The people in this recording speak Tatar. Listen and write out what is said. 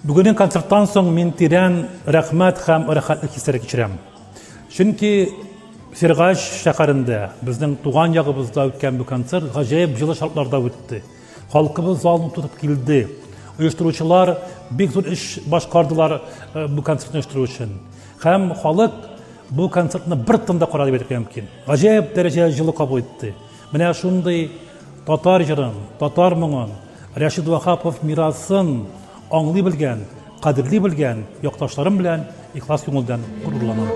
Бүгенге концерттан соң мин тирән рәхмәт һәм рәхәтлек хисләре кичерәм. Чөнки Сергач шәһәрендә, безнең туган ягыбызда үткән бу концерт гаҗәеп җылы шартларда үтте. Халкыбыз залны тотып килде. Оештыручылар бик зур эш башкардылар э, бу концертны оештыру өчен. Һәм халык бу концертны бер тында карады дип әйтергә мөмкин. Гаҗәеп дәрәҗәдә җылы кабул итте. Менә шундый татар җырын, татар моңын, Рәшид Ваһапов мирасын аңлый белгән, кадерли белгән якташларым белән ихлас күңелдән горурланам.